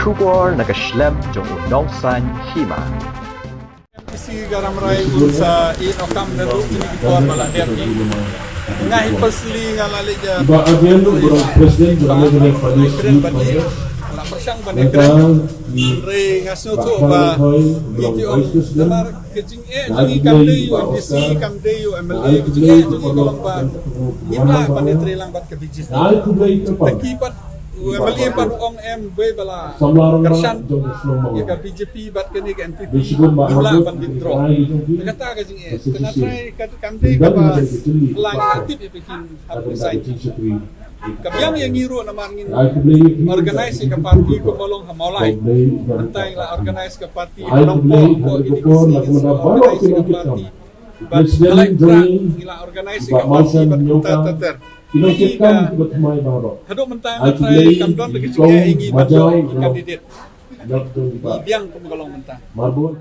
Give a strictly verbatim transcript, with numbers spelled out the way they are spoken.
Khubor na ka shlem jong u nongsan hima. Isi garam rai un sa i nokam na ruh ini ki por ba la dep ni. Nga hi pasli nga la leh ja. Ba abian tu berang presiden berang keren bani. La persang bani keren. Re nga snoto ba i ki ong namar ke jing eh jing kam dei u M D C kam dei u M L A ke jing eh jing ka long ba. Ni ba bani tre lang bat ke B J P. Ki pat u M L A pat u ong em bei bala. Kershan ya ka B J P bat kani ka N P P. Bala ban withdraw. Kata ka jing eh. Kena try ka kam dei ka ba. Lang ka tip ya pekin hap resign. Ka biang ya ngi ruh namar ngin organize ka party ko malong ha Mawlai. Antai la organize ka party malong ko ko ini ko sini organize ka party. Ban alai plan ngi la organize ka party ban kata tater. Ino ki kam ki ba thymmai baroh. Haduh mynta nga trai kam don da ka jingeh ïa ngi ban joi ki candidate. Biang kum ka long mynta. Marbud.